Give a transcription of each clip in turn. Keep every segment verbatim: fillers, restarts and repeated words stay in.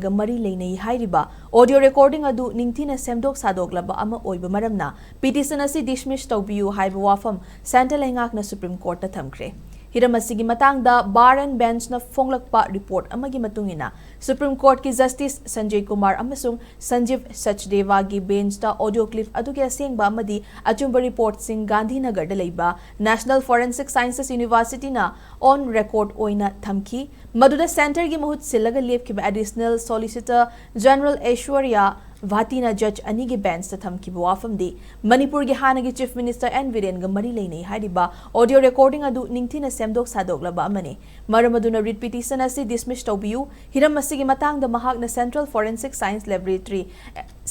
ꯒ ꯃꯔꯤ ꯂꯩꯅꯩ ꯍꯥꯏꯔꯤꯕ audio recording ꯑꯗꯨ ꯅꯤꯡꯊꯤꯅ ꯁꯦꯝꯗꯣꯛ ꯁꯥꯗꯣꯛꯂꯕ ꯑꯃ ꯑꯣꯏꯕ ꯃꯔꯝꯅ petition ꯑꯁꯤ dismiss ꯇꯧꯕꯤꯌꯨ ꯍꯥꯏꯕ ꯋꯥꯐꯝ centre ꯂꯩꯉꯥꯛꯅ Supreme Courtꯇ ꯊꯝꯈ꯭ꯔꯦ꯫ ꯍꯤꯔꯝ ꯑꯁꯤꯒꯤ ꯃꯇꯥꯡꯗ bar and benchꯅ ꯐꯣꯡꯂꯛꯄ report ꯑꯃꯒꯤ ꯃꯇꯨꯡ ꯏꯟꯅ, Supreme Courtꯀꯤ Justice Sanjay Kumar ꯑꯃꯁꯨꯡ Sanjeev Sachdevꯒꯤ benchꯇ audio clip ꯑꯗꯨꯒꯤ ꯑꯁꯦꯡꯕ ꯑꯃꯗꯤ ꯑꯆꯨꯝꯕ reportꯁꯤꯡ ꯒꯥꯟꯙꯤꯅꯒꯔꯗ ꯂꯩꯕ National Forensic Sciences Universityꯅ on record ꯑꯣꯏꯅ ꯊꯝꯈꯤ꯫ ꯃꯗꯨꯗ centreꯒꯤ ꯃꯍꯨꯠ ꯁꯤꯜꯂꯒ ꯂꯦꯞꯈꯤꯕ Additional Solicitor General Aishwarya Bhattina judge ꯑꯅꯤꯒꯤ benchꯇ ꯊꯝꯈꯤꯕ ꯋꯥꯐꯝꯗꯤ, ꯃꯅꯤꯄꯨꯔꯒꯤ ꯍꯥꯟꯅꯒꯤ Chief Minister N ꯕꯤꯔꯦꯟꯒ ꯃꯔꯤ ꯂꯩꯅꯩ ꯍꯥꯏꯔꯤꯕ audio recording ꯑꯗꯨ ꯅꯤꯡꯊꯤꯅ ꯁꯦꯝꯗꯣꯛ ꯁꯥꯗꯣꯛꯂꯕ ꯑꯃꯅꯤ꯫ ꯃꯔꯝ ꯑꯗꯨꯅ writ petition ꯑꯁꯤ dismiss ꯇꯧꯕꯤꯌꯨ꯫ ꯍꯤꯔꯝ ꯑꯁꯤꯒꯤ ꯃꯇꯥꯡꯗ ꯃꯍꯥꯛꯅ Central Forensic Science Laboratory,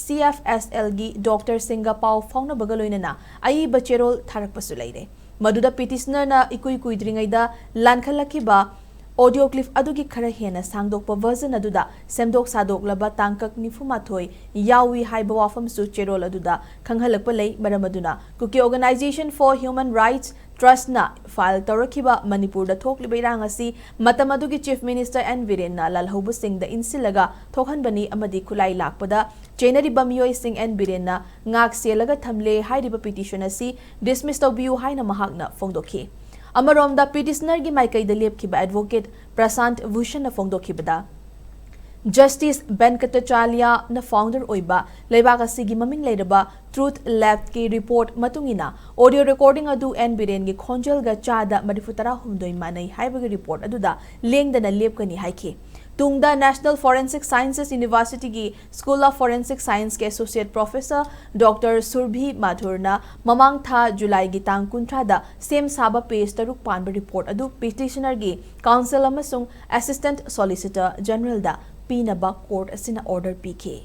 CFSLꯒꯤ doctorꯁꯤꯡꯒ ꯄꯥꯎ ꯐꯥꯎꯅꯕꯒ ꯂꯣꯏꯅꯅ ꯑꯏꯕ ꯆꯦꯔꯣꯜ ꯊꯥꯔꯛꯄꯁꯨ ꯂꯩꯔꯦ꯫ ꯃꯗꯨꯗ petitionerꯅ ꯏꯀꯨꯏ ꯀꯨꯏꯗ꯭ꯔꯤꯉꯩꯗ ꯂꯥꯟꯈꯠꯂꯛꯈꯤꯕ audio clip ꯑꯗꯨꯒꯤ ꯈꯔ ꯍꯦꯟꯅ ꯁꯥꯡꯗꯣꯛꯄ version ꯑꯗꯨꯗ ꯁꯦꯝꯗꯣꯛ ꯁꯥꯗꯣꯛꯂꯕ ꯇꯥꯡꯀꯛ ꯅꯤꯐꯨ ꯃꯥꯊꯣꯏ ꯌꯥꯎꯏ ꯍꯥꯏꯕ ꯋꯥꯐꯝꯁꯨ ꯆꯦꯔꯣꯜ ꯑꯗꯨꯗ ꯈꯪꯍꯜꯂꯛꯄ ꯂꯩ꯫ ꯃꯔꯝ ꯑꯗꯨꯅ Kuki Organisation for Human Rights Trustꯅ file ꯇꯧꯔꯛꯈꯤꯕ ꯃꯅꯤꯄꯨꯔꯗ ꯊꯣꯛꯂꯤꯕ ꯏꯔꯥꯡ ꯑꯁꯤ ꯃꯇꯝ ꯑꯗꯨꯒꯤ Chief Minister N ꯕꯤꯔꯦꯟꯅ ꯂꯥꯜꯍꯧꯕꯁꯤꯡꯗ ꯏꯟꯁꯤꯜꯂꯒ ꯊꯣꯛꯍꯟꯕꯅꯤ ꯑꯃꯗꯤ ꯈꯨꯠꯂꯥꯏ ꯂꯥꯛꯄꯗ ꯆꯦꯟꯅꯔꯤꯕ ꯃꯤꯑꯣꯏꯁꯤꯡ N ꯕꯤꯔꯦꯟꯅ ꯉꯥꯛ ꯁꯦꯜꯂꯒ ꯊꯝꯂꯦ ꯍꯥꯏꯔꯤꯕ petition ꯑꯁꯤ dismiss ꯇꯧꯕꯤꯌꯨ ꯍꯥꯏꯅ ꯃꯍꯥꯛꯅ ꯐꯣꯡꯗꯣꯛꯈꯤ꯫ ꯑꯃꯔꯣꯝꯗ petitionerꯒꯤ ꯃꯥꯏꯀꯩꯗ ꯂꯦꯞꯈꯤꯕ advocate ꯄ꯭ꯔꯁꯥꯟꯠ ꯚꯨꯁꯟꯅ ꯐꯣꯡꯗꯣꯛꯈꯤꯕꯗ, Justice ꯚꯦꯟꯀꯇꯆꯥꯂꯤꯌꯥꯅ founder ꯑꯣꯏꯕ ꯂꯩꯕꯥꯛ ꯑꯁꯤꯒꯤ ꯃꯃꯤꯡ ꯂꯩꯔꯕ Truth Labꯀꯤ report ꯃꯇꯨꯡ ꯏꯟꯅ, audio recording ꯑꯗꯨ N ꯕꯤꯔꯦꯟꯒꯤ ꯈꯣꯟꯖꯦꯜꯒ ꯆꯥꯗ ꯃꯔꯤꯐꯨ ꯇꯔꯥ ꯍꯨꯝꯗꯣꯏ ꯃꯥꯟꯅꯩ ꯍꯥꯏꯕꯒꯤ report ꯑꯗꯨꯗ ꯂꯦꯡꯗꯅ ꯂꯦꯞꯀꯅꯤ ꯍꯥꯏꯈꯤ꯫ ꯇꯨꯡꯗ National Forensic Sciences Universityꯒꯤ School of Forensic Scienceꯀꯤ Associate Professor Doctor ꯁꯨꯔꯚꯤ ꯃꯥꯊꯨꯔꯅ ꯃꯃꯥꯡ ꯊꯥ ꯖꯨꯂꯥꯏꯒꯤ ꯇꯥꯡ ꯀꯨꯟꯊ꯭ꯔꯥꯗ ꯁꯦꯝ ꯁꯥꯕ page ꯇꯔꯨꯛ ꯄꯥꯟꯕ report ꯑꯗꯨ petitionerꯒꯤ counsel ꯑꯃꯁꯨꯡ Assistant Solicitor Generalꯗ ꯄꯤꯅꯕ court ꯑꯁꯤꯅ order ꯄꯤꯈꯤ꯫